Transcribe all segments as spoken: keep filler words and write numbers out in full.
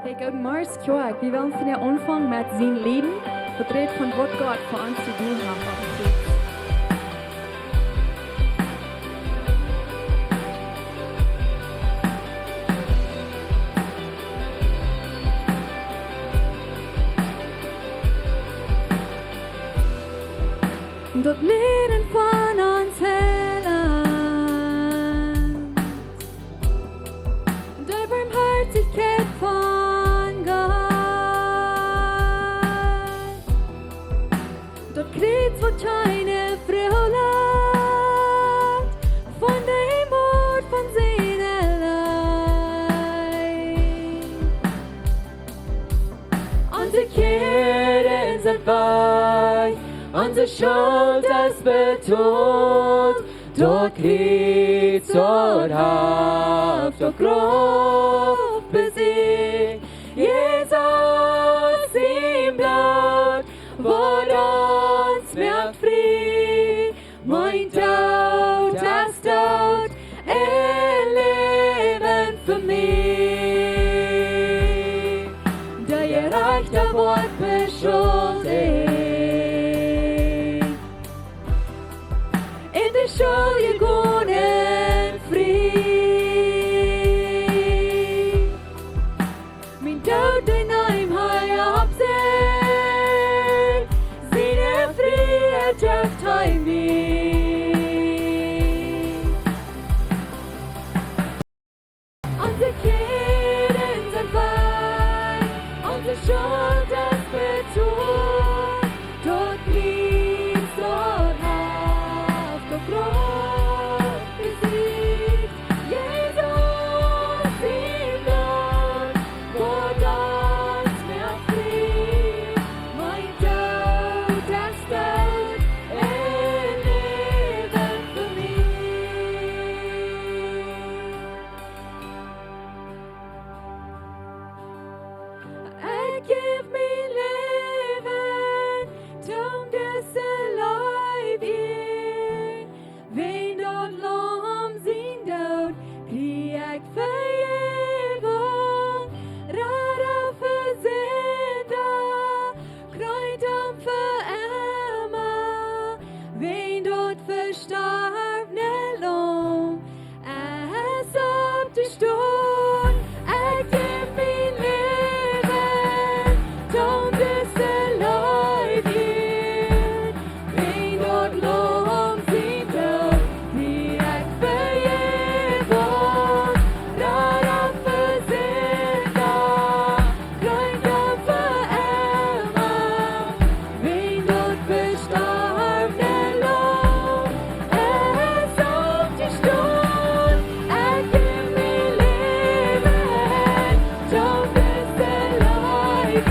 Hey, Golden Mars Kjoakj, wie wellen vondoag aunfangen met sien Lied. Daut rät von waut Gott fa ons jedonen haft opp daut Kjriez. Daut Lieren von ons Heilaunt, de Barmhoatichkjeit von Gott, daut Kjriez waut kjeene Fru lat von däm Moot von siene Leew. Onse Kjäden sent wajch, onse Schult es betolt, daut Kjriez daut haft daut Grauf besieecht. Jesus sien Bloot, waut ons moakt frie, mien Doot es Doot un Läwen fa mie. De Jerajchta woat beschuldicht un de Schuldje gonen frie. Mien Doot, dän neem hee opp sikj, siene Frieheit jeft hee mie. Onse Kjäden sent wajch, onse Schult es betolt, daut Kjriez daut haft daut Grauf besieecht. Jesus sien Bloot, waut ons moakt frie, mien Doot es Doot un Läwen fa mie. Ekj jäw mien Läwen toom dise Leew ieren. Wäajen daut Laum sien Doot kjrie ekj Vejäwunk, Rada fa Sinda, Kjreent am fa emma. Wäajen daut vestorwne Laum es oppjestonen. Ekj jäw mien Läwen toom dise Leew ieren. Wäajen daut Laum sien Doot kjrie ekj Vejäwunk, Rada fa Sinda, Kjreent am fa emma. Wäajen daut vestorwne Laum es oppjestonen. Ekj jäw mien Läwen toom dise Leew ieren.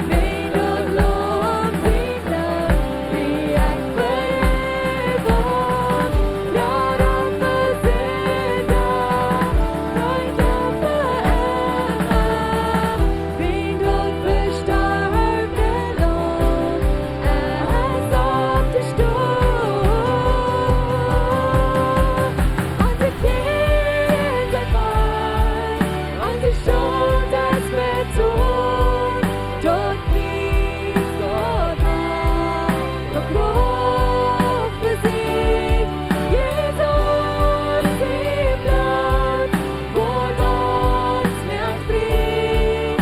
Wäajen daut Laum sien Doot kjrie ekj Vejäwunk, Rada fa Sinda, Kjreent am fa emma. Wäajen daut vestorwne Laum es oppjestonen. Onse Kjäden sent wajch, onse Schult es betolt, daut Kjriez daut haft daut Grauf besieecht. Jesus sien Bloot, waut ons moakt frie,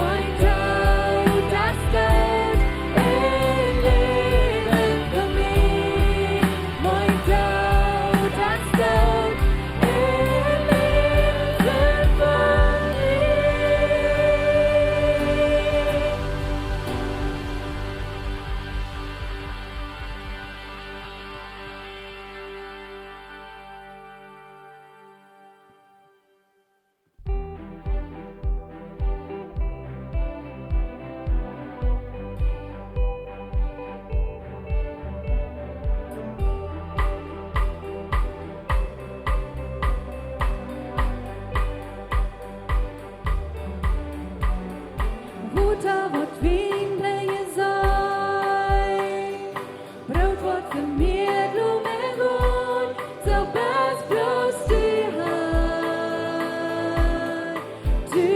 mien Doot es Doot un Läwen fa mie. Mien Doot es Doot un Läwen fa mie. Wota waut Wien brinjen saul, Broot waut fa mie Blumen gonen, soo best bloos du, Herr. Du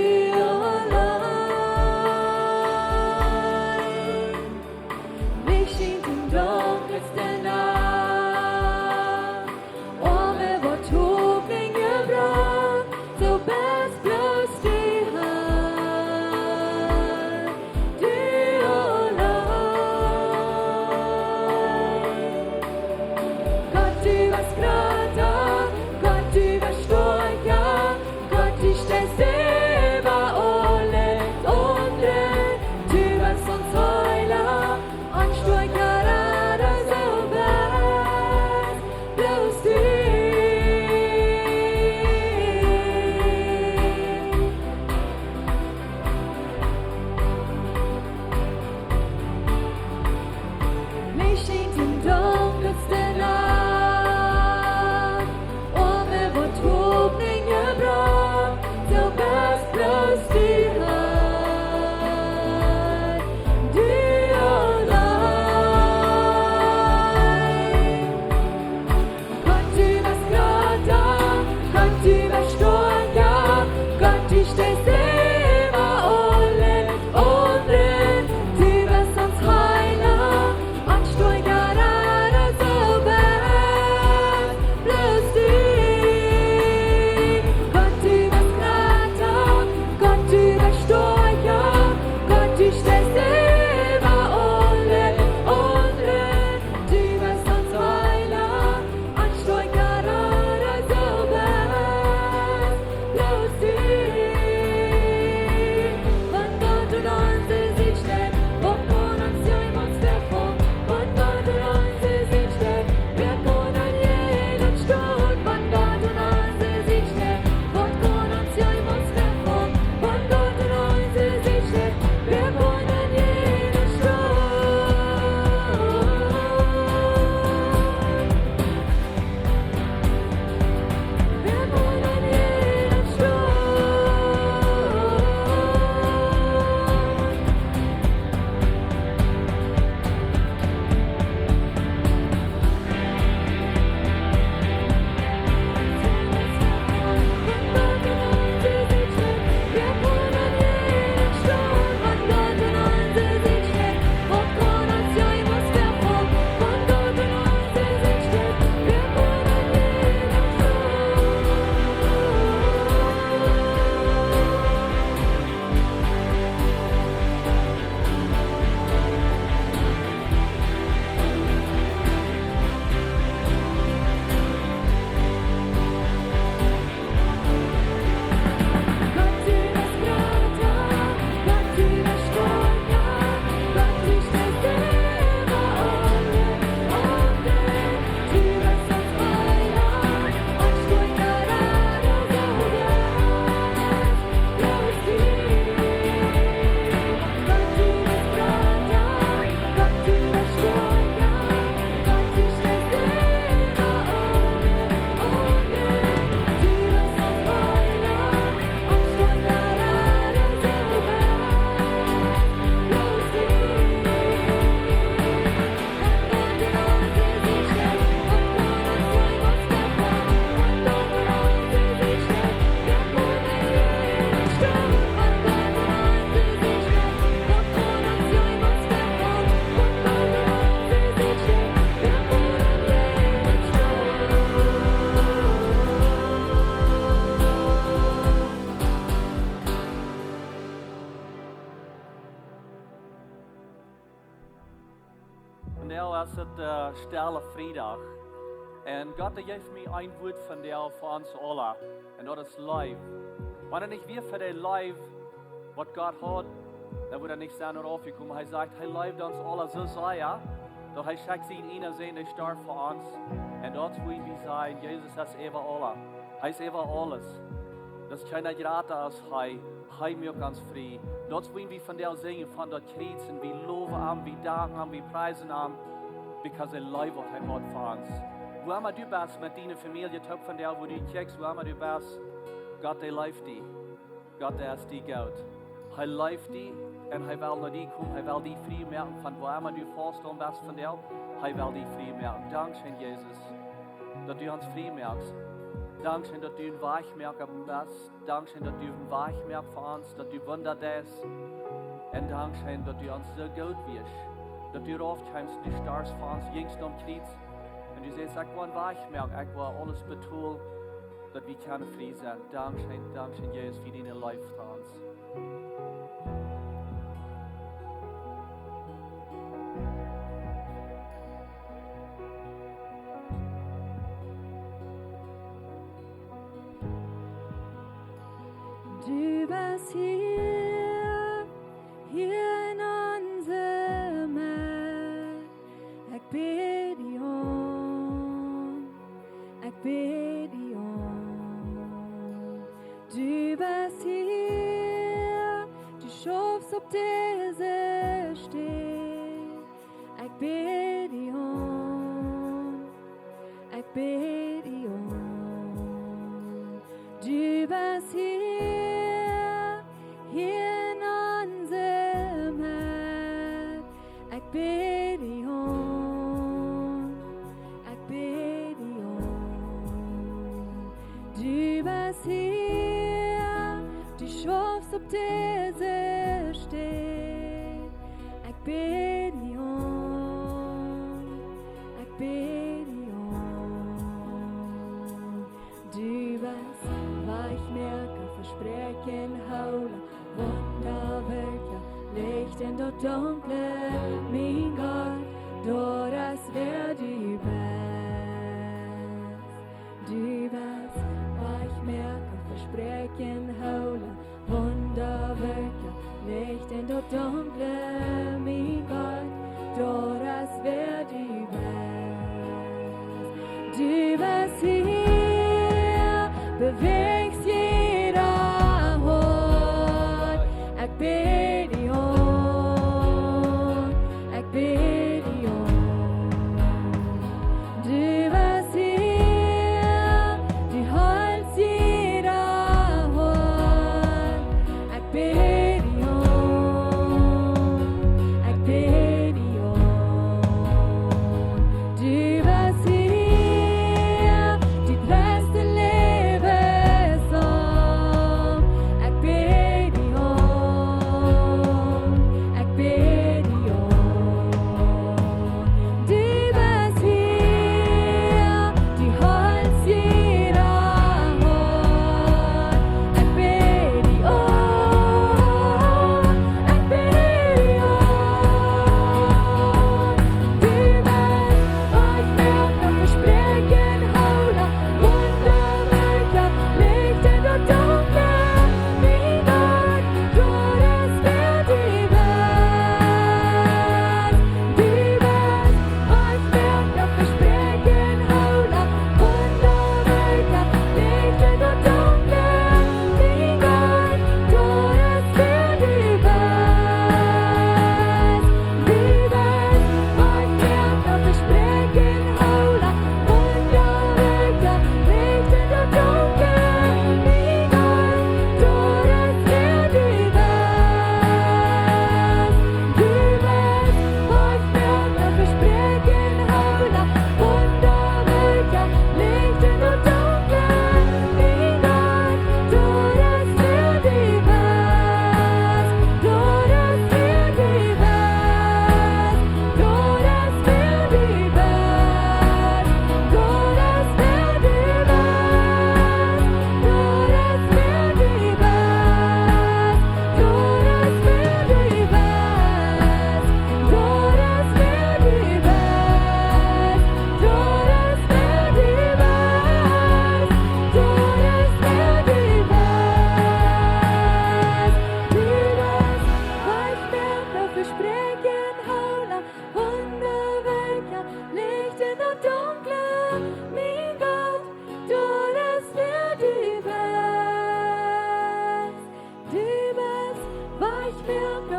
Daut es, äh, Stelle Friedach. Un Gott, dee jeef mie een Wuat vondoag fa ons aule. Un daut es Leew. Wan et nich wia fa de Leew, waut Gott haud, dan wudd hee nich sennen raufjekomen. Hee sajcht, hee leeft ons aule soo sea, daut hee schekjt sienen eenen Sän, dee storf fa ons. Un daut es, woo wie sajen, Jesus es äwa aule. Hee es äwa aules. Daut es kjeena jrata aus hee. Hee moakt ons frie. Daut es, woo wie vondoag sinjen von daut Kjriez, un wie lowen am, wie danken am, wie priesen am, because hee leeft, waut hee haud fa ons. Wua emma du best met diene Famielje, toop vondoag, wua du kjikjst, wua emma du best, Gott, dee leeft die. Gott, dee es die goot. Hee leeft die un hee well no die komen. Hee well die frie moaken von wua emma du faust aun best vondoag. Hee well die frie moaken. Dankscheen, Jesus, daut du ons frie moakst. Dankscheen, daut du een Wajchmoaka best. Dankscheen, daut du een Wajch moakst fa ons, daut du Wunda deist. Un dankscheen, daut du ons soo goot wieescht, daut du raufkjeemst, du storfst fa ons, jinjst aum Kjriez. Un du sajchst, ekj woa een Wajch moaken, ekj woa aules betolen, daut wie kjennen frie sennen. Dankscheen, dankscheen, Jesus, fa diene Leew fa ons. Du best hia, hia en onse Med. Ekj bäd die aun, ekj bäd die aun. Du best hia, du schaufst opp dise Städ. Ekj bäd die aun, ekj bäd die aun. Du best hia, hia en onse Med. Ekj bäd die aun, ekj bäd die aun. Du best hia, du schaufst opp dise Städ. Ekj bäd die aun, ekj bäd die aun. Du best Wajchmoaka, Vespräakjenhoola, Wundawirkja, Licht en daut Dunkle, mien Gott, daut es wäa du best. Du best Wajchmoaka, Vespräakjenhoola, Wundawirkja, Licht en daut Dunkle, mien Gott, daut es wäa du best. Du best hia, bewäakjst jieda Hoat. Ekj bäd die aun, ekj bäd die aun. Du best hia, du heelst jieda Hoat. Ekj bäd die aun, ekj bäd die aun.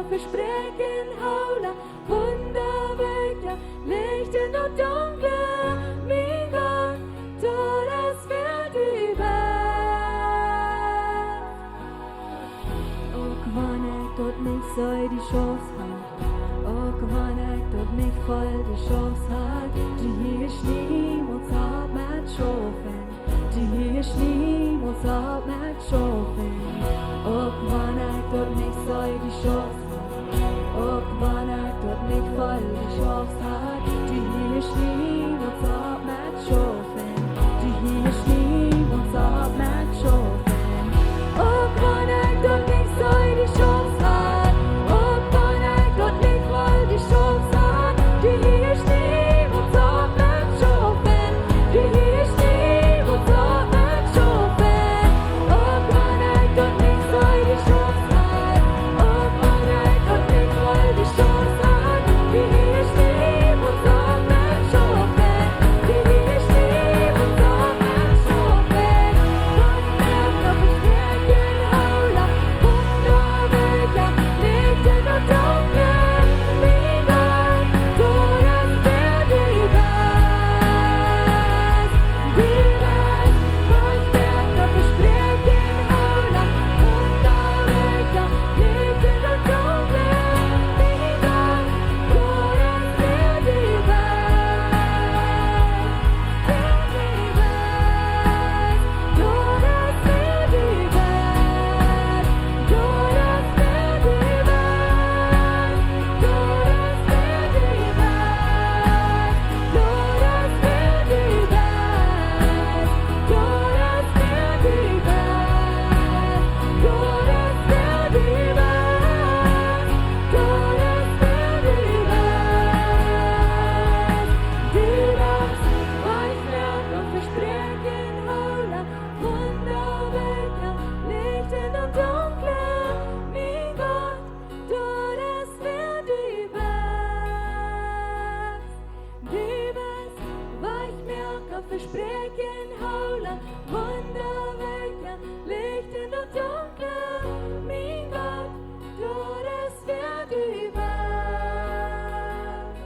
Vespräakjen hoolen, Wunda wirkjen, Licht en daut Dunkle, mien Gott, daut es wäa du best. Uk wan ekj daut nich see, du schaufst, uk wan ekj daut nich feel, du schaufst, du hieescht niemols opp met schaufen. Du hieescht niemols opp met schaufen. Uk wan ekj daut nich see, du schaufst. Uk wan ekj daut nich feel, du schaufst, du hieescht niemols opp met schaufen. Du hieescht niemols opp met schaufen. Uk wan ekj daut nich see, du schaufst, uk wan ekj daut nich feel, du schaufst, du hieescht niemols opp met schaufen. Du hieescht niemols opp met schaufen. Uk wan ekj daut nich see, du schaufst, uk wan ekj daut nich feel, du schaufst, du hieescht niemols opp met schaufen. Du hieescht niemols opp met schaufen. Waut moakt daut Vespräakjen hoolen, Wunda wirkjen, Licht en daut Dunkle, mien Gott, daut es wäa du best. Du best, waut moakt daut Vespräakjen hoolen, Wunda wirkjen, Licht en daut Dunkle, mien Gott, daut es wäa du best. Vespräakjen hoolen, Wunda wirkjen, Licht en daut Dunkle, mien Gott, daut es wäa du best. Du best, waut moakt daut Vespräakjen hoolen, Wunda wirkjen, Licht en daut Dunkle, mien Gott, daut es wäa du best.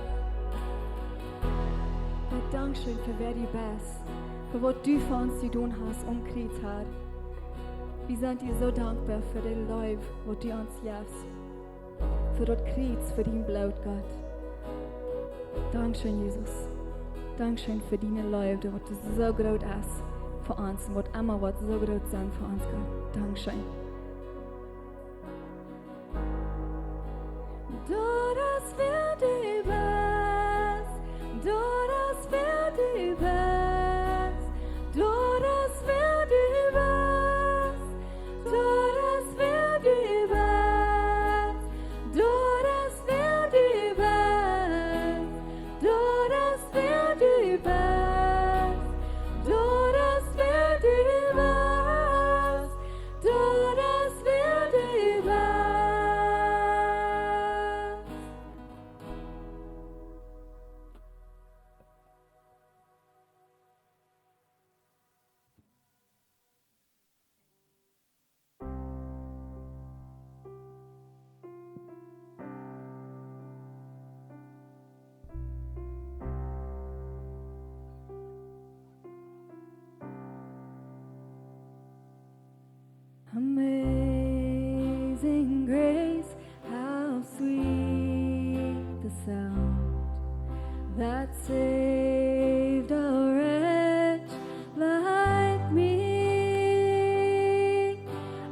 Gott, dankscheen fa wäa du best, fa waut du fa ons jedonen hast aum Kjriez, Herr. Wie sent die soo dankboa fa de Leew, waut du ons jefst, fa daut Kjriez, fa dien Bloot, Gott. Dankscheen, Jesus. Dankscheen fa diene Leew, waut soo groot es fa ons un waut emma woat soo groot sennen fa ons, Gott. Dankscheen. Daut es wäa du best, daut es wäa du best, daut es wäa du best, daut es wäa du best, daut es wäa du best, daut es wäa du best, daut es wäa du best. Daut es wäa du best. Amazing grace, how sweet the sound that saved a wretch like me.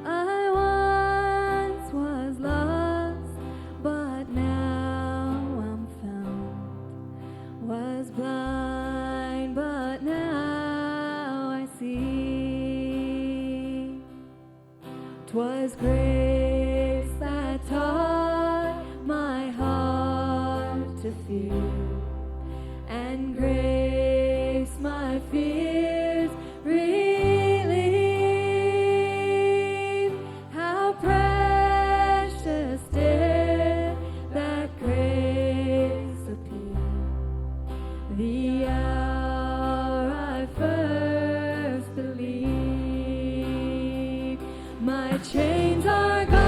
I once was lost, but now I'm found. Was blind, but now I see. 'Twas grace that taught my heart to fear, and grace my fears relieved. How precious did that grace appear, the hour I first believed. My chains are gone.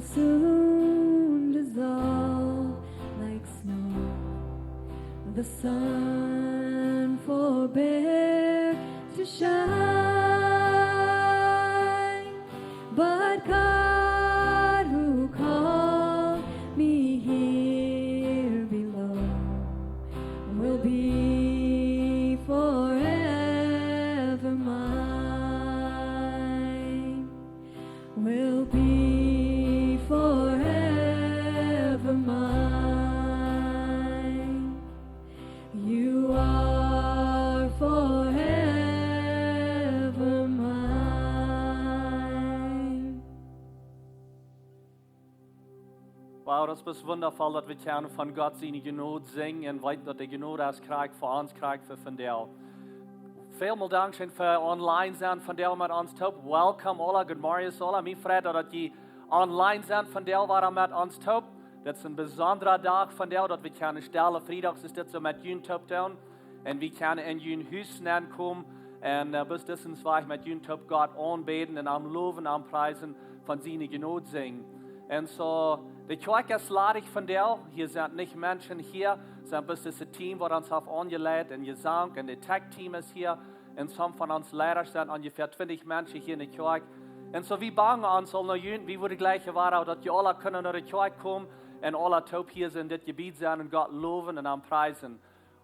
Soon dissolve like snow. The sun forbear to shine. But God, who called me here below, will be forever mine. Will be forever mine. You are forever mine. Wow, daut es wundaboa, daut wie kjennen von Gott siene Jnod sinjen un weeten, daut de Jnod es krakjt fa ons, krakjt fa vondoag. Välmol dankscheen fa online sennen vondoag met ons toop. Welcome aula, good morning aula. Mie freit daut, daut jie online sennen vondoag wada met ons toop. Dit es een besondra Dach vondoag, daut wie kjennen Stelle Friedach, es dit soo met junt toop doonen. Un wie kjennen en jun Hus nenkomen un, äh, bloos disen Wajch met junt toop Gott aunbäden un am lowen, am priesen, von siene Jnod sinjen. Un soo, de Kjoakj es ladich vondoag. Hia sent nich Menschen hia, sent bloos dit Team, waut ons haft aunjeleit un Jesank, un de Tech-Team es hia. Un some von ons Leida sent onjefäa twintich Menschen hia en de Kjoakj. Un soo, wie bangen ons aul no junt, wie wudden jlikj wada, daut jie aula kjennen no de Kjoakj komen un aula toop hia en dit Jebied sennen un Gott lowen un am priesen.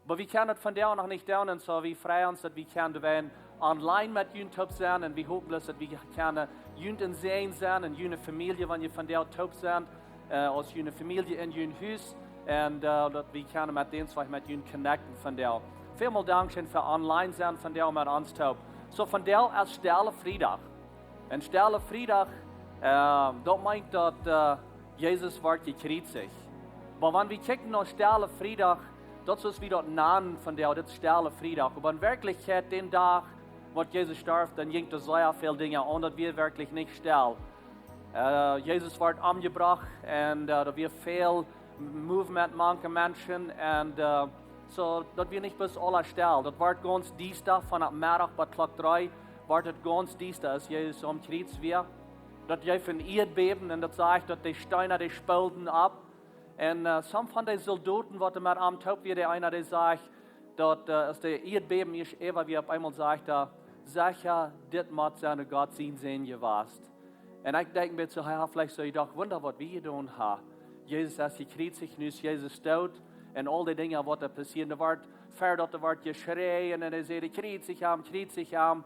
Oba wie kjennen daut vondoag noch nich doonen, un soo, wie freien ons, daut wie kjennen doawäajen online met junt toop sennen, un wie hopen bloos, daut wie kjennen junt een Säajen sennen un june Famielje, wan jie vondoag toop sent, äh, aus june Famielje en jun Hus, un, äh, daut wie kjennen met dän Wajch met junt connecten vondoag. Välmol dankscheen fa online sennen vondoag met ons toop. Soo, vondoag es Stelle Friedach. Un Stelle Friedach, äh, daut meent daut, äh, Jesus wort jekjriezicht. Oba wan wie kjikjen no Stelle Friedach, daut es, wie daut nanen vondoag, dit Stelle Friedach. Oba en Werkjlichkjeit, dän Dach, waut Jesus storf, dan jinkj doa sea väl Dinja aun, daut wia werkjlich nich stell. Äh, Jesus wort omjebrocht un, äh, doa wia väl Movement mank de Menschen un, äh, soo, daut wia nich bloos aula stell. Daut wort gaunz diesta, von Meddach bat Klock dree wort et gaunz diesta, aus Jesus aum Kjriez wia. Daut jeef een Ieedbäben un daut sajcht, daut de Steena, dee spoolden opp. Un, äh, some von de Soldoten, waut doa met am toop wieren, dee eena, dee sajcht, daut, äh, aus de Ieedbäben ieescht äwa wia, opp eemol sajcht hee: "Secha, dit mott sennen Gott sien Sän jewast." Un ekj denkj een bät soo, hee haft veleicht soo jedocht: "Wunda, waut wie jedonen haben." Jesus es jekjriezicht, nu es Jesus doot. Un aul dee Dinja, waut doa passieeden, doa wort, ver daut doa wort jeschräajen un hee säd: "Kjriezicht am, kjriezicht am."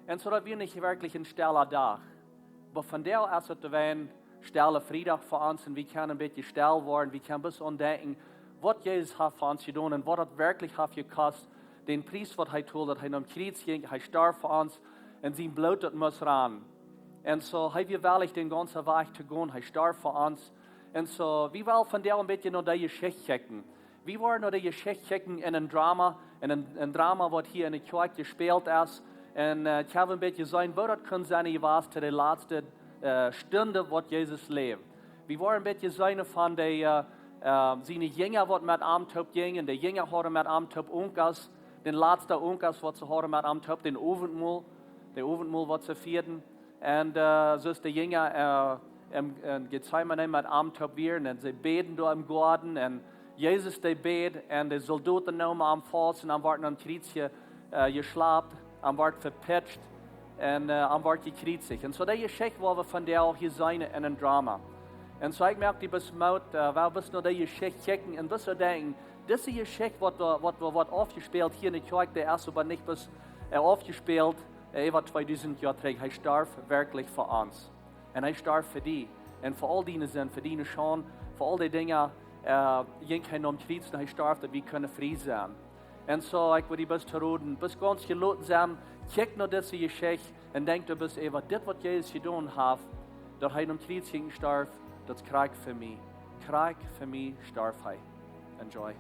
Un soo, daut wia nich werkjlich een stella Dach. Oba vondoag es et een Stelle Friedach fa ons un wie kjennen een bät stell woaren, wie kjennen bloos aundenkjen, waut Jesus haft fa ons jedonen un waut daut werkjlich haft jekost, dän Pries, waut hee told, daut hee nom Kjriez jinkj, hee storf fa ons un sien Bloot, daut must rannen. Un soo, hee wia wellich, dän gaunzen Wajch to gonen, hee storf fa ons. Un soo, wie wellen vondoag een bät no dee Jeschicht kjikjen. Wie woaren no dee Jeschicht kjikjen en een Drama, en een, een Drama, waut hia en de Kjoakj jespält es. Un, äh, ekj hab een bät jeseenen, woo daut kunn sennen, hee wia to de latste, äh, Stund, waut Jesus läwd. Wie woaren een bät seenen von de, äh, äh, siene Jinja, waut met am toop jinjen, un de Jinja hauden met am toop Unkas, dän latsten Unkas, waut see hauden met am toop, dän Owentmol, dän Owentmol, waut see fieeden. Un, äh, soo aus de Jinja, äh, em, en Getsemane met am toop wieren, un see bäden doa em Goaden, un Jesus, dee bäd, un de Soldoten neemen am faust, un am wort aum Kjriez je-, äh, jeschlapt, am wort vepitscht, un, äh, am wort jekjriezicht. Un soo dee Jeschicht, waut wie vondoag hia seenen en een Drama. Un soo, ekj moak die bloos Moot, äh, wie wellen bloos no dee Jeschicht kjikjen un bloos soo denkjen, dise Jeschicht, waut, waut, waut, waut aufjespält hia en de Kjoakj, dee es oba nich bloos, äh, aufjespält, äh, äwa tweedusent Joa trigj. Hee storf werkjlich fa ons. Un hee storf fa die. Un fa aul diene Sind, fa diene Schaund, fa aul dee Dinja, äh, jinkj hee nom Kjriez un hee storf, daut wie kjennen frie sennen. Un soo, ekj wudd die bloos to roden, bloos gaunz jeloten sennen, kjikj no dise Jeschicht un denkj doa bloos äwa dit, waut Jesus jedonen haft, daut hee nom Kjriez jinkj un storf, daut es krakjt fa mie. Krakjt fa mie storf hee. Enjoy.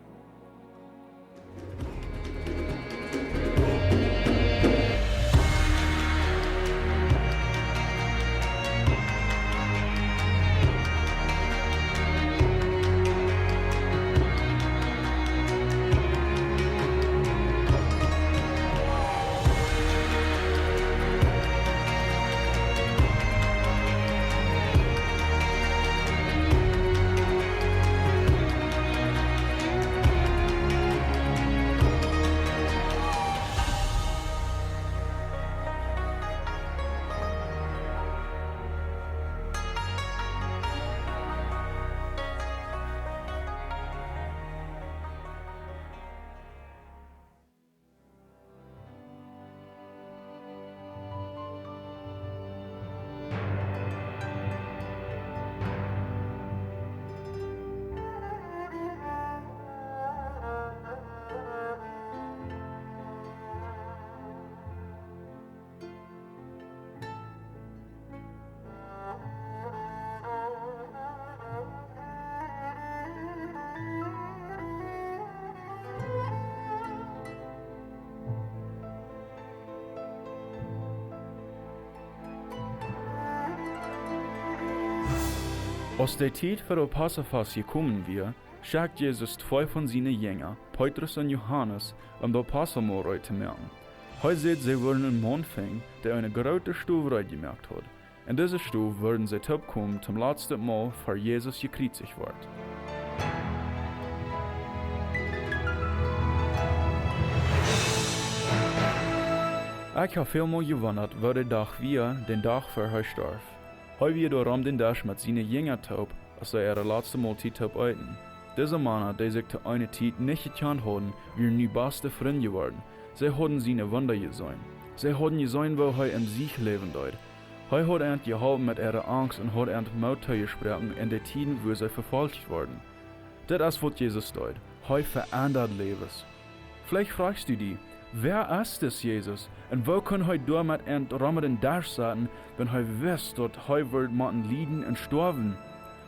Aus de Tiet fa daut Passafast jekomen wia, schekjt Jesus twee von siene Jinja, Petrus un Johanes, om daut Passamaul reed to moaken. Hee säd, see wudden eenen Maun finjen, dee eene groote Stow reed jemoakt haud. En dise Stow wudden see toopkomen toom latsten Mol, ver Jesus jekjriezicht wort. Ekj hab väl mol jewundat, woo de Dach wia, dän Dach ver hee storf. Hee wia doa rom dän Desch met siene Jinja toop, aus see äare latste Moltiet toop eeten. Dise Mana, dee sikj to eene Tiet nich jekjant hauden, wieren nu baste Frind jeworden. See hauden siene Wunda jeseenen. See hauden jeseenen, woo hee em Siech läwen deed. Hee haud an jeholpen met äare Angst un haud an Moot toojesproaken en de Tieden, wua see vefolcht worden. Dit es, waut Jesus deed. Hee veendat Läwes. Veleicht froagst du die: Wäa es dis Jesus? Un woo kunn hee doa met an rom dän Desch sitten, wan hee wist, daut hee wudd motten lieden un stoawen?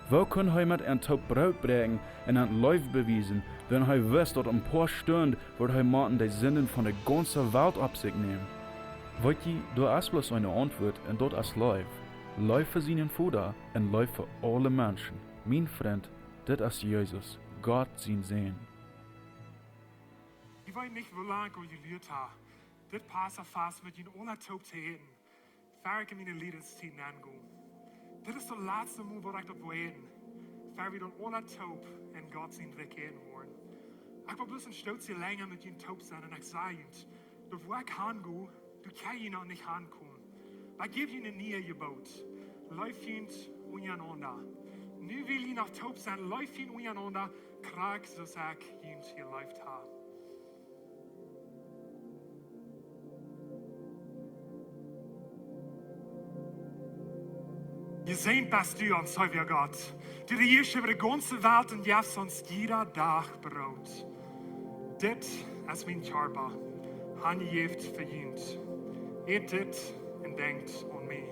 Woo kunn hee met an toop Broot bräakjen un an Leew bewiesen, wan hee wist, daut en poa Stunden wudd hee motten de Sinden von de gaunze Welt opp sikj nämen? Weet jie, doa es bloos eene Auntwuat, un daut es Leew. Leew fa sienen Voda un Leew fa aule Menschen. Mien Frint, dit es Jesus, Gott sien Sän. Ekj weet nich, woo lang ekj aul jeluat hab, dit Passafast met junt aula toop to äten, ver ekj en miene Liedenstiet nenn go. Dit es daut latste Mol, waut ekj daut woa äten, ver wie dan aula toop en Gott sien Rikj äten woaren. Ekj well bloos een Stootje lenja met junt toop sennen, un ekj saj junt, daut, wua ekj han go, doa kjenn jie noch nich hankomen. Oba ekj jäw junt een nieet Jeboot: Leeft junt unjarenaunda. Nu, wiel jie noch toop sent, leeft junt unjarenaunda, krakjt soo aus ekj junt jeleeft hab. Jesäajent best du, ons Heilja Gott, du, dee hia äwa de gaunze Welt un jefst ons jieda Dach Broot. Dit es mien Kjarpa, hanjejäft fa junt. Ät dit un denkjt aun mie.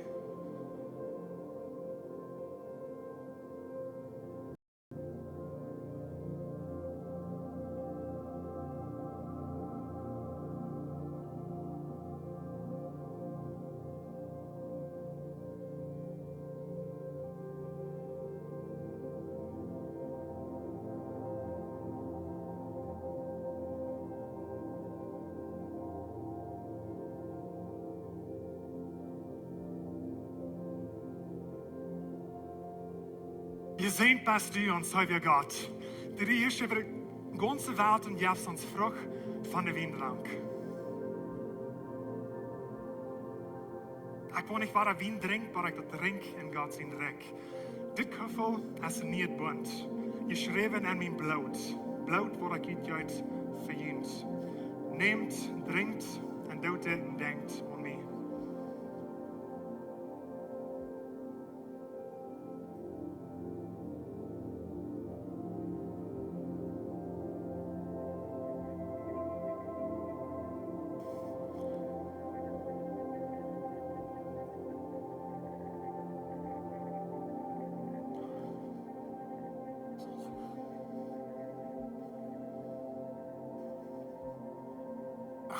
Jesäajent best du, ons Heilja Gott, dee hia äwa de gaunze Welt un jefst ons Frucht von de Wiendrank. Ekj woa nich wada Wien drinkjen, bat ekj daut drinkj en Gott sien Rikj. Dit Kuffel es een nieet Bunt, jeschräwen en mien Bloot, Bloot, waut ekj utjeet fa junt. Nämt, drinkjt un doot dit un denkjt aun mie.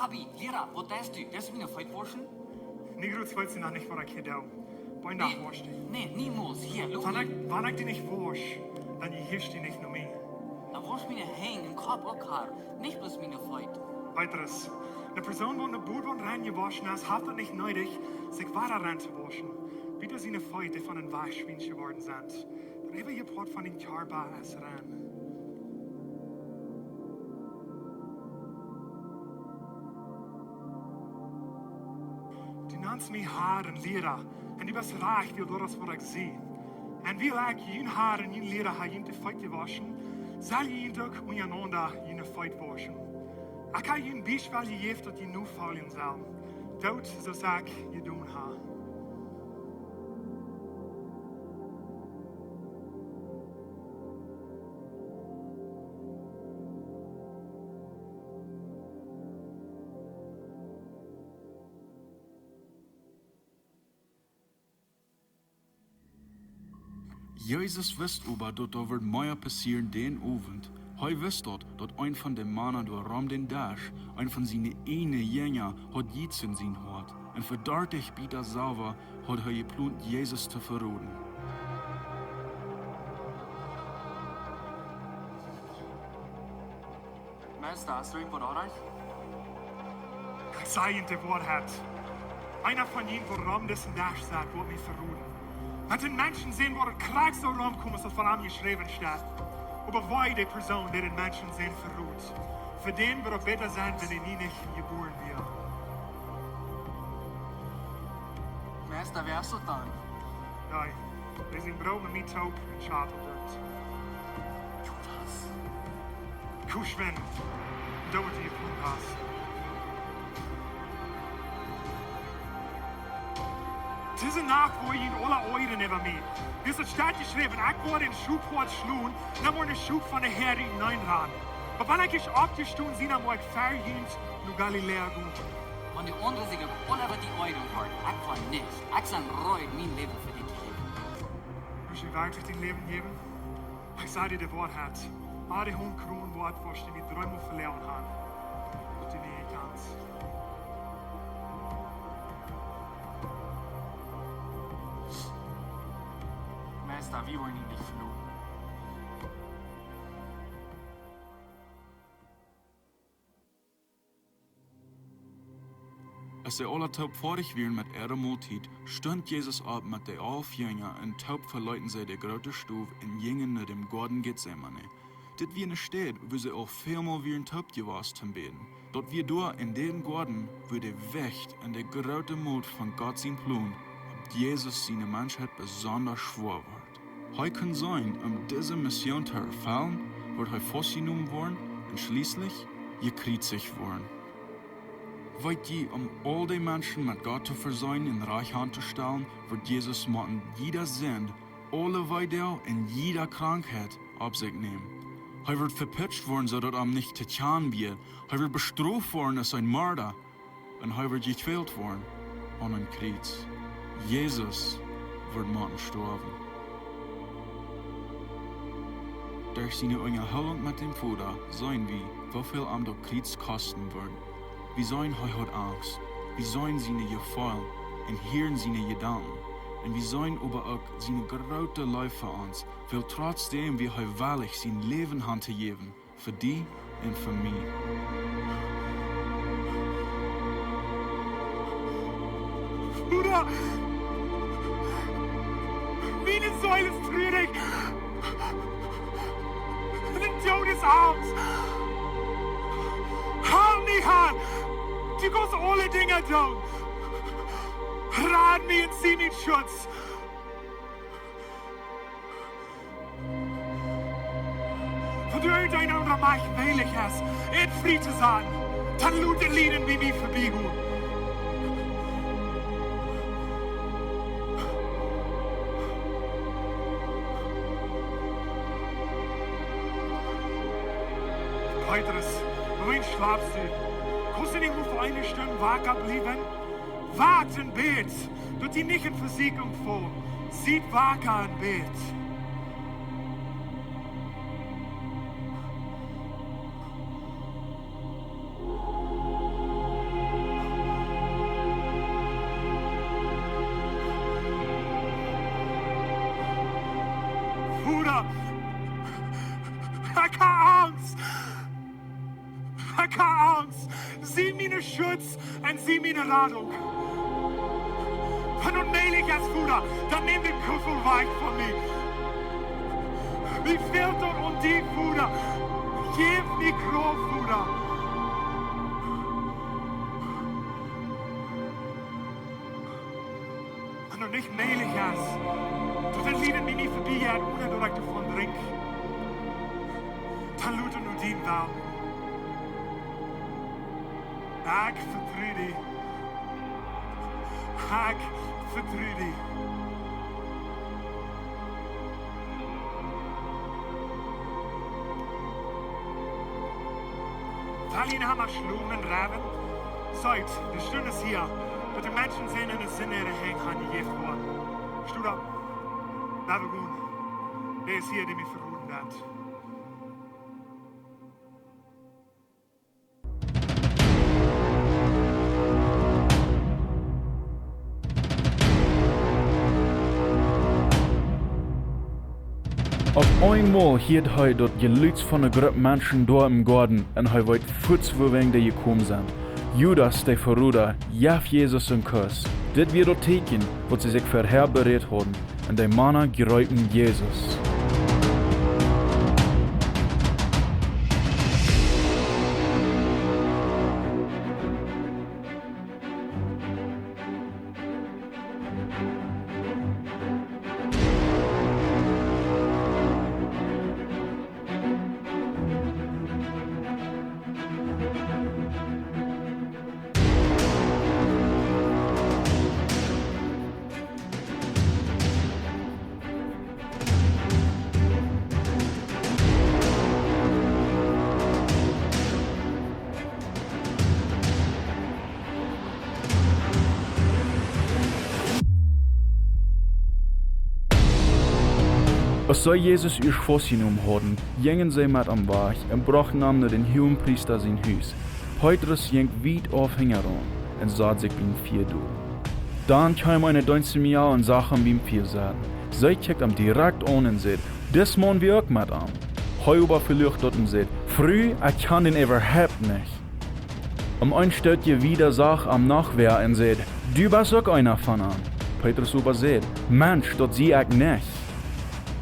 Rabbi, Liera, waut deist du? Deist du miene Feet wauschen? Nä, Gruts, weetst du noch nich, waut ekj hia doo. Bie dän Dach wausch die. Nä, niemols. Hia, look. Wan ekj, wan ekj die nich wausch, dan jehieescht du nich no mie. Dan wausch miene Henj un Kopp uk, Harr. Nich bloos miene Feet. Petrus, eene Persoon, waut en de Bodwaunt rein jewoschen es, haft daut nich needich, sikj wada rein to wauschen. Buta siene Feet, dee von een Wajch schwiensch jeworden sent. Daut äwaje Poat von dän Kjarpa es rein. Du nanst mie Harr un Liera, un du best rajcht, wiels daut es, waut ekj sie. Un wiels ekj jun Harr un jun Liera hab junt de Feet jewoschen, sell jie junt uk unjarenaunda june Feet wauschen. Ekj hab junt een Biespel jejäft, daut jie nofoljen sellen. Doot soo aus ekj jedonen hab. Jesus wist oba, daut doa wudd mea passieren dän Owent. Hee wist daut, daut eent von de Mana doa rom dän Desch, eent von siene ieejne Jinja, haud Jietz en sien Hoat. Un fa dartich Bieta Selwa haud hee jeplont, Jesus to veroden. Hast du irjentwaut oajch? Ekj saj junt de Woarheit. Eena von junt, waut rom disen Desch sett, woat mie veroden. Met dän Menschensän woat et krakjt soo romkomen, aus daut von am jeschräwen steit. Oba wee de Persoon, dee dän Menschensän verot. Fa dän wudd et bäta sennen, wan hee nie nich jebuaren wia. Meista, wäa es daut dan? Dee, dee sien Brooda met mie toop em Schaten sett. Judas. Kusch wan, doa woat hee jefungen haben. Dise Nacht woa jie aula oajren äwa mie. Wiels et steit jeschräwen: Ekj woa dän Schophoad schlonen, dan woaren de Schop von de Häad uteneen rannen. Oba wan ekj oppjestonen sie, dan woa ekj ver junt no Galiläa gonen. Wan de aundre sikj uk aula äwa die oajren woaren, ekj woa nich. Ekj sie reed, mien Läwen fa die to jäwen. Wurscht du werkjlich dien Läwen jäwen? Ekj saj die de Woarheit. Aus du hia krank woascht, woascht du mie dreemol veloaren haben. Daut du mie nich kjanst. Meista, wie woaren die nich veloaren. Aus see aula toop foadich wieren met äare Moltiet, stunt Jesus opp met de alf Jinja un toop veleeten see de groote Stow un jinjen no dän Goaden Getsemane. Dit wia eene Städ, wua see aul väl mol wieren toop jewast toom bäden. Daut wia doa en dän Goaden, wua de Wicht un de groote Mot von Gott sien Plon opp Jesus siene Menschheit besonda schwoa wort. Hee kunn seenen, om dise Mission to erfellen, wudd hee faustjenomen woaren un schlieslich jekjriezicht woaren. Weet jie, om aul de Menschen met Gott to veseenen un rajcht aun to stalen, wudd Jesus motten jiede Sind, aule Weedoag un jiede Krankheit opp sikj nämen. Hee wudd vepitscht woaren, soo daut am nich to kjanen wia. Hee wudd bestroft woaren aus een Morda. Un hee wudd jekjwält woaren aun een Kjriez. Jesus wudd motten stoawen. Derch siene Unjahoolunk met dän Voda seenen wie, woo väl am daut Kjriez kosten wudd. Wie seenen, hee haud Angst. Wie seenen siene Jefeelen un hieren siene Jedanken. Un wie seenen oba uk siene groote Leew fa ons, wiels trotzdäm wia hee wellich sien Läwen hantojäwen. Fa die un fa mie. Voda, miene Seel es truarich. De Doot es aul. Help mie, Herr. Du kaust aule Dinja doonen. Rad mie un sie mien Schutz. Wan irjent eena unja mie wellich es, am frie to saten, dan lot daut Lieden bie mie verbiegonen. Petrus, wuarom schlapst du? Kaust du nich mau fa eene Stund waka bliewen? Wakt un bät, daut jie nich en Vesieekjunk faulen. Siet waka un bät. Voda, ekj hab Angst. Ekj hab Angst. Sie mien Schutz un sie miene Radunk. Wan daut mäajlich es, Voda, dan nemm dän Kuffel wajch von mie. Mie fält daut aun die, Voda. Jeff mie Krauft, Voda. Wan daut nich mäajlich es, daut daut Lieden bie mie verbiegonen deit, onen daut ekj doavon drinkj, dan lot daut nu dien Wellen. Ekj vetru die. Ekj vetru die. Well jie noch emol schlopen un räwen? Seet, de Stund es hia, daut de Menschensän en de Sind äare Henj jejäft woat. Stot opp, lot wie gonen. Dee es hia, dee mie veroden haft. Opp eemol hieed hee daut Jelud von eene Grupp Menschen doa em Goaden un hee weet fuaz, wuawäajen dee jekomen sent. Judas, de Verroda, jeef Jesus eenen Kuss. Dit wia daut Teakjen, waut see sikj verhäa berät hauden. Un de Mana jreepen Jesus. Aus see Jesus ieescht faustjenomen hauden, jinjen see met am wajch un brochten am no dän Huagenpriesta sien Hus. Petrus jinkj wiet auf hinjaraun un sad sikj biem Fia dol. Dan kjeem eene Deenstmejal un sach am biem Fia setten. See kjikjt am dirakt aun un säd: "Dis Maun wia uk met am." Hee oba veluach daut un säd: "Fru, ekj kjan dän äwahaupt nich." Om een Stootje wieda sach am noch wäa un säd: "Du best uk eena von an." Petrus oba säd: "Mensch, daut sie ekj nich."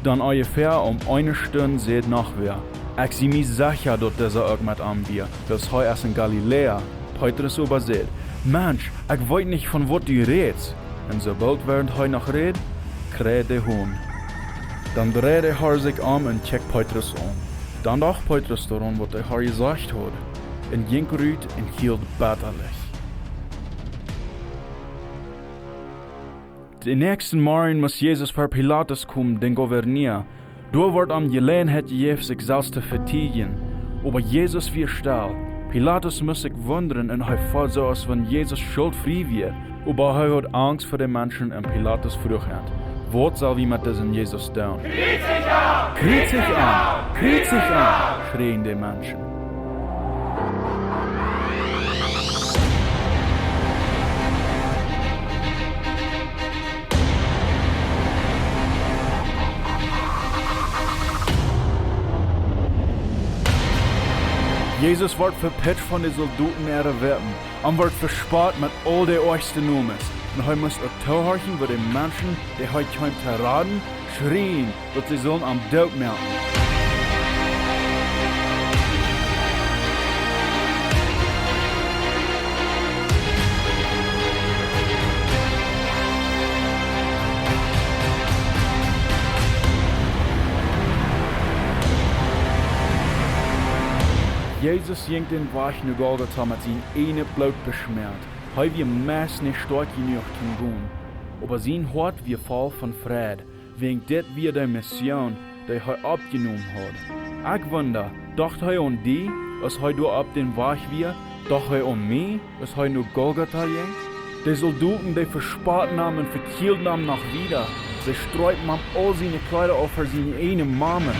Dan onjefäa om eene Stund säd noch wäa: "Ekj sie mie secha, daut disa uk met am wia, wiels hee es een Galiläa." Petrus oba säd: "Mensch, ekj weet nich, von waut du rätst." Un soo boolt wäarent hee noch räd, kräid de Hon. Dan dreid de Har sikj om un kjikjt Petrus aun. Dan docht Petrus doaraun, waut de Har jesajcht haud, un jinkj rut un hield bettalich. Dän näakjsten Morjen must Jesus ver Pilatus komen, dän Gouverneur. Doa wort am Jeläajenheit jejäft, sikj selfst to vetieedjen. Oba Jesus wia stell. Pilatus must sikj wundren un hee feeld soo, aus wan Jesus schuldfrie wia. Oba hee haud Angst fa de Menschen un Pilatus fruach an: "Waut sell wie met disen Jesus doonen?" "Kjriezich am! Kjriezich am!" schräjen de Menschen. Jesus wort vepitscht von de Soldoten äare Wepen un wort vespott met aul de oajchste Nomes. Un hee must uk toohorchen, woo de Menschen, dee hee kjeem to raden, schrieejen, daut see sullen am doot moaken. Jesus jinkj dän Wajch no Golgota met sien ieejnet Bloot beschmäat. Hee wia meist nich stoakj jenuach toom gonen, oba sien Hoat wia voll von Freid. Wäajen dit wia de Mission, dee hee oppjenomen haud. Ekj wunda, docht hee aun die, aus hee doa opp dän Wajch wia? Docht hee aun mie, aus hee no Golgota jinkj? De Soldoten, dee vespotten am un vekjielden am noch wieda. See streepen am aul siene Kjleeda auf ver siene ieejne Mame.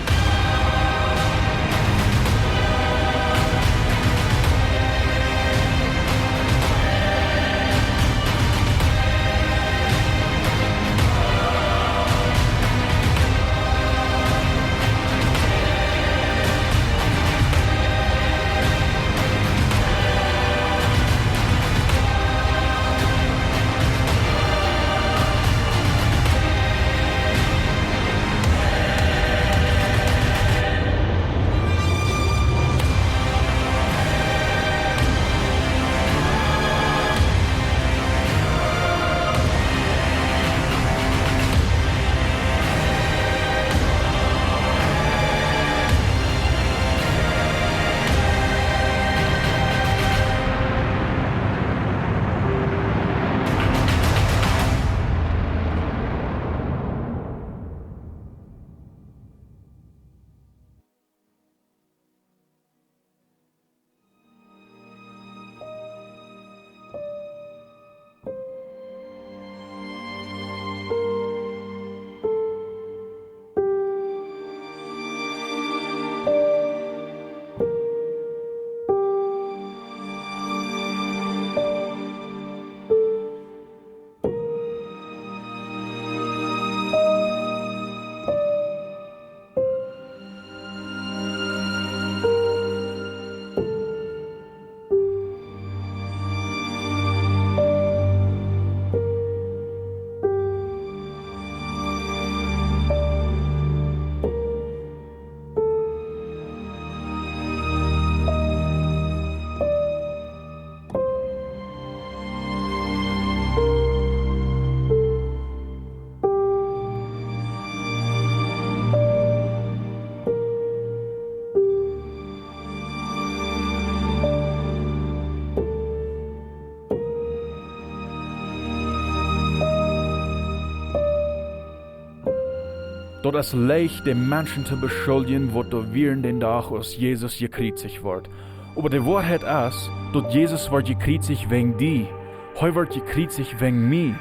Daut es leicht, de Menschen to beschuldjen, waut doa wieren dän Dach, aus Jesus jekjriezicht wort. Oba de Woarheit es, daut Jesus wort jekjriezicht wäajen die. Hee wort jekjriezicht wäajen mie.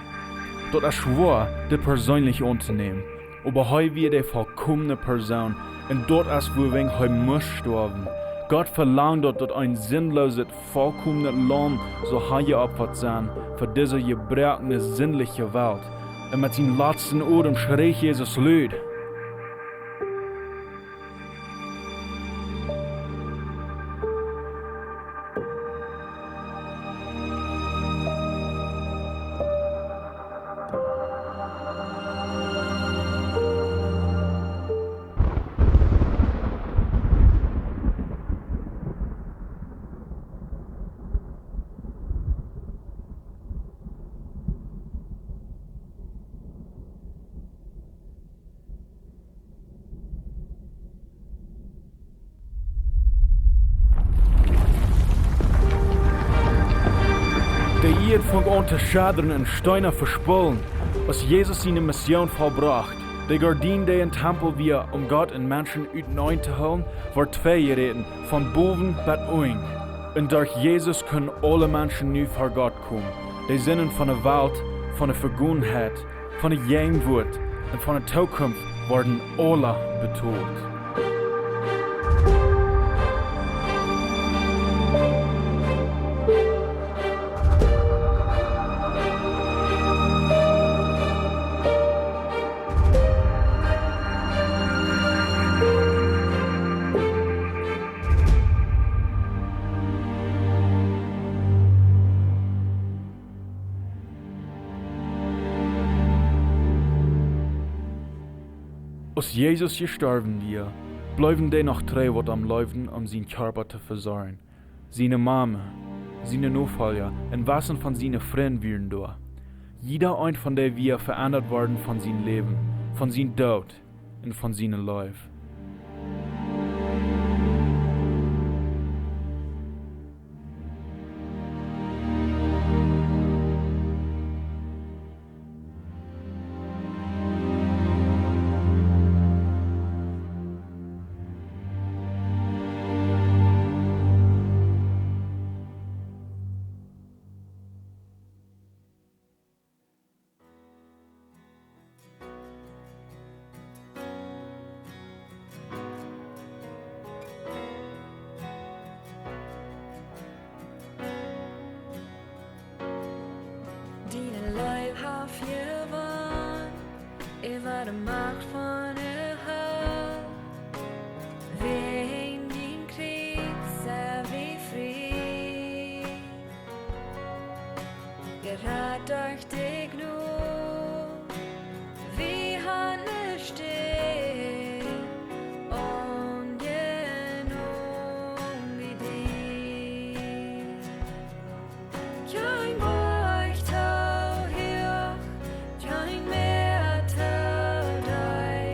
Daut es schwoa, dit perseenlich auntonämen. Oba hee wia de volkomne Persoon, un daut es wuarom hee must stoawen. Gott velangt daut, daut een sindlooset, volkomnet Laum sull hia jeopfat sennen fa dise jebroakne, sindliche Welt. Un met sienen latsten Odem schrieech Jesus lud. De Ieed funk aun to schaddren un Steena vespullen, aus Jesus siene Mission vollbrocht. De Gardien, dee em Tempel wia, om Gott un Menschen uteneen to hoolen, wort tweejeräten, von bowen bat unjen. Un derch Jesus kjennen aule Menschen nu ver Gott komen. De Sinden von de Welt, von de Vegoanheit, von de Jäajenwoat un von de Tookunft worden aula betolt. Aus Jesus jestorwen wia, bleewen dee noch trigj, waut am leewden, om sienen Kjarpa to vesorjen. Siene Mame, siene Nofolja un waut von siene Frind wieren doa. Jieda eent von dee wia veendat worden von sien Läwen, von sien Doot un von siene Leew. Diene Leew haft jewonnen äwa de Macht von de Hal. Wäajen dien Kjriez sent wie frie. Jerat derch de Jnod, wie haben ne Städ aunjenomen bie die. Kjeen Boajch too huach, kjeen Mäa too deep.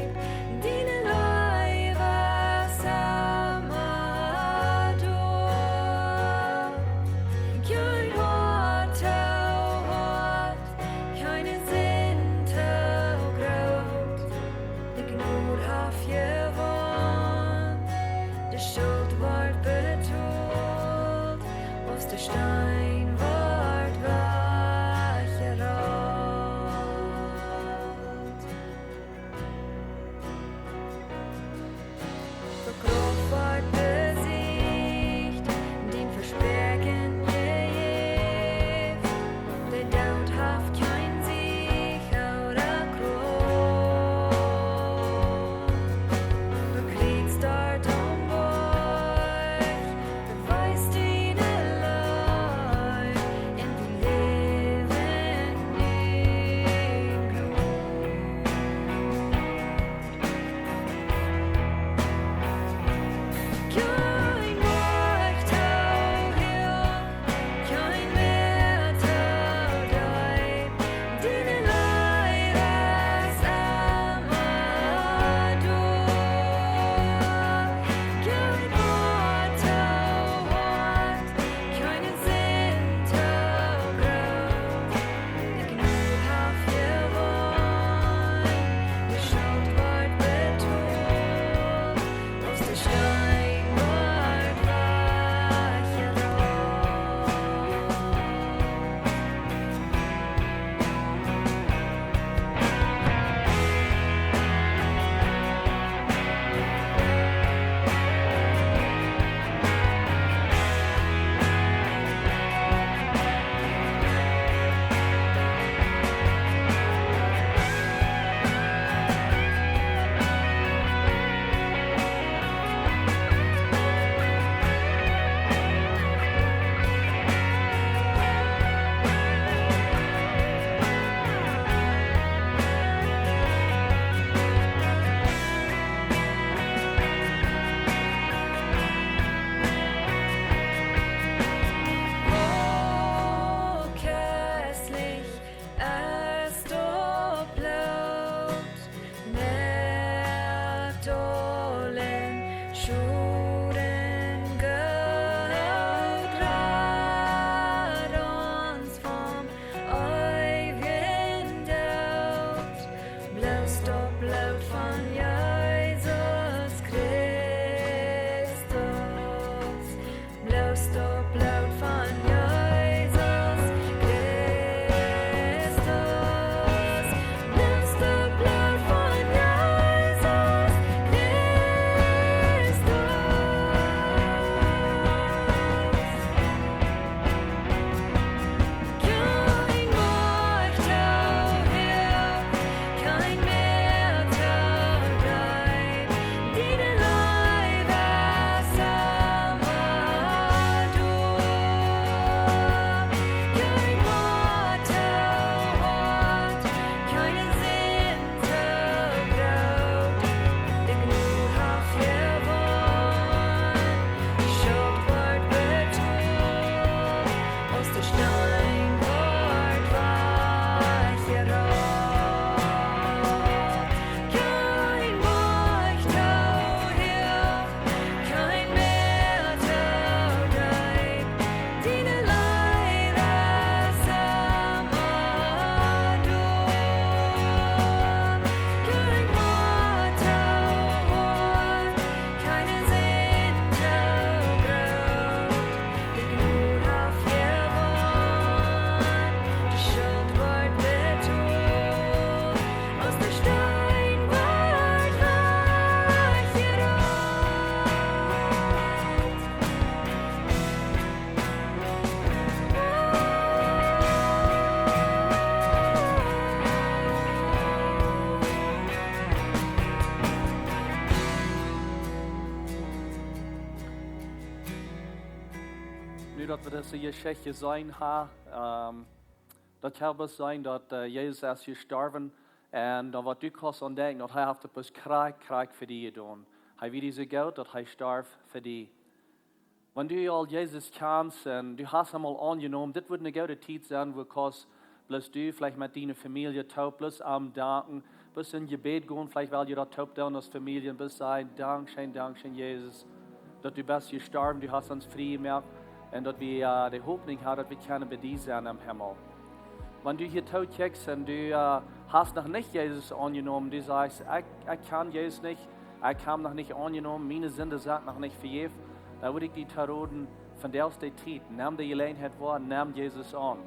Daut wie dise Jeschicht seenen haben, ähm, daut kaun bloos sennen daut, äh, Jesus es jestorwen. Un dan waut du kaust aun denkjen, daut hee haft daut bloos krakjt, krakjt fa die jedonen. Hee wia die soo goot, daut hee storf fa die. Wan du aul Jesus kjanst un du hast am aul aunjenomen, dit wudd eene goode Tiet sennen, wua kaust bloos du veleicht met diene Famielje toop, bloos am danken, bloos en Jebäd gonen, veleicht well jie daut toop doonen aus Famielje, un bloos sajen: Dankscheen, dankscheen, Jesus, daut du best jestorwen, du hast ons frie jemoakt, un daut wie, äh, de Hopninj haben, daut wie kjennen bie die sennen em Himmel. Wan du hia toop kjikjst un du, äh, hast noch nich Jesus aunjenomen, du sajst: Ekj, ekj kjan Jesus nich, ekj hab am noch nich aunjenomen, miene Sinden sent noch nich vejäft, dan wudd ekj die tooroden, vondoag es de Tiet, nemm de Jeläajenheit woa, nemm Jesus aun.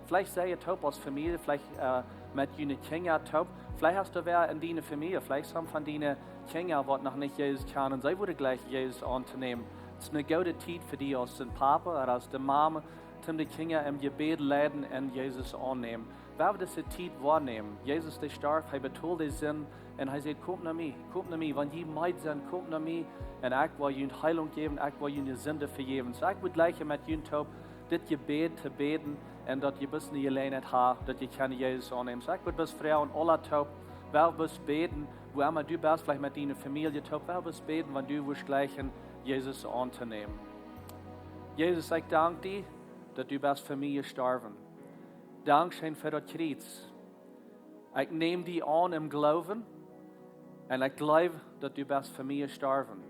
Veleicht sie jie toop aus Famielje, veleicht, äh, met june Kjinja toop, veleicht hast du wäa en diene Famielje, veleicht sent von diene Kjinja waut noch nich Jesus kjanen, see wudden jlikjen Jesus auntonämen. Daut es eene goode Tiet fa die aus een Papa ooda aus de Mama, toom de Kjinja em Jebäd leiden un Jesus aunnämen. Wie wellen dise Tiet woanämen. Jesus, dee storf, hee betold de Sind un hee sajcht: Komt no mie, komt no mie. Wan jie meed sent, komt no mie. Un ekj woa junt Heelunk jäwen, ekj woa june Sinden vejäwen. Soo, ekj wudd jlikjen met junt toop dit Jebäd to bäden un daut jie bloos eene Jeläajenheit haben, daut jie kjennen Jesus aunnämen. Soo, ekj wudd bloos froagen aun aule toop, wie wellen bloos bäden, wua emma du best, veleicht met diene Famielje toop, wie wellen bloos bäden, wan du wurscht jlikjen Jesus auntonämen. Jesus, ekj dank die, daut du best fa mie jestorwen. Dankscheen fa daut Kjriez. Ekj näm die aun em Gloowen un ekj jleew, daut du best fa mie jestorwen.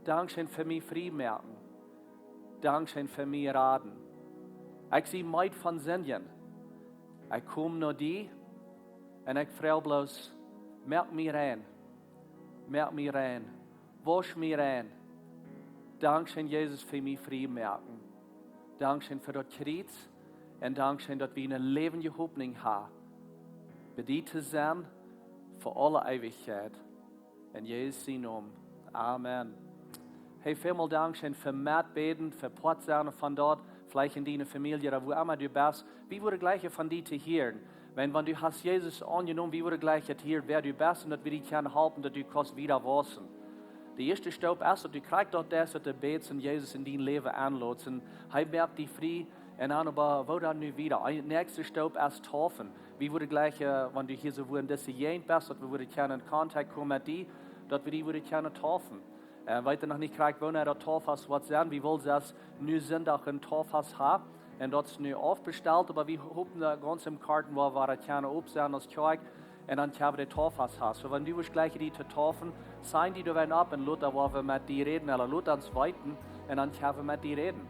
Dankscheen fa mie frie moaken. Dankscheen fa mie raden. Ekj sie meed von Sinden. Ekj kom no die un ekj froag bloos: Moak mie rein. Moak mie rein. Wausch mie rein. Dankscheen, Jesus, fa mie frie moaken. Dankscheen fa daut Kjriez. Un dankscheen, daut wie eene läwendje Hopninj haben, bie die to sennen fa aule Eewichkjeit. En Jesus sienen Nomen. Amen. Hey, välmol dankscheen fa metbäden, fa Poat sennen von daut, veleicht en diene Famielje ooda wua emma du best. Wie wudden jlikjen von die to hieren. Wan, wan du hast Jesus aunjenomen, wie wudden jlikjen to hieren, wäa du best un daut wie die kjennen halpen, daut du kaust wieda waussen. De ieeschte Staup es, daut du krakjt daut deist, daut du bätst un Jesus en dien Läwen enlodst. Un hee moakt die frie. Un dan oba, woo dan nu wieda? De näakjste Staup es taufen. Wie wudden jlikjen, äh, wan du hia soo wua en dise Jäajent best, daut wie wudden kjennen en Kontakt komen met die, daut wie die wudden kjennen taufen. Äh, weet noch nich krakjt, wanea daut Taufast woat sennen. Wie wullen selfst nu Sindach een Taufast haben. Un daut es nu aufbestalt, oba wie hopen daut gaunz em Korten woa wie daut kjennen opp sennen aus Kjoakj. Un dan kjenn wie de Taufast haben. Soo, wan du wurscht jlikjen die to taufen, sign die doa wan opp un lot daut, woa wie met die räden, ooda lot ons weeten, un dan kjenn wie met die räden.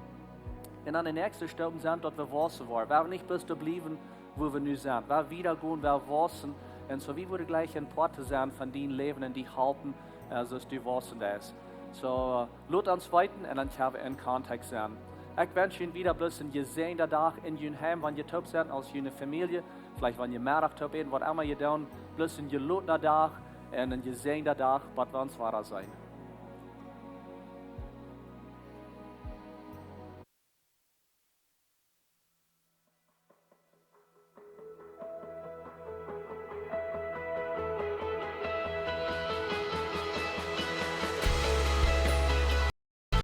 Un dan de näakjste Staup es, daut wie waussen woaren. Wie woaren nich bloos doa bliewen, wua wie nu sent. Wie woaren wieda gonen, wie woaren waussen. Un soo, wie wudden jlikjen een Poat to sennen von dien Läwen un die halpen, äh, soo aus du waussen deist. Soo, äh, lot ons weeten un dan kjenn wie en Kontakt sennen. Ekj wensch junt wieda bloos een jesäajenden Dach en jun Heim, wan jie toop sent aus june Famielje, veleicht wan jie Meddach toop äten, waut emma jie doonen, bloos een jelotna Dach un een jesäajenden Dach, bat wie ons wada seenen.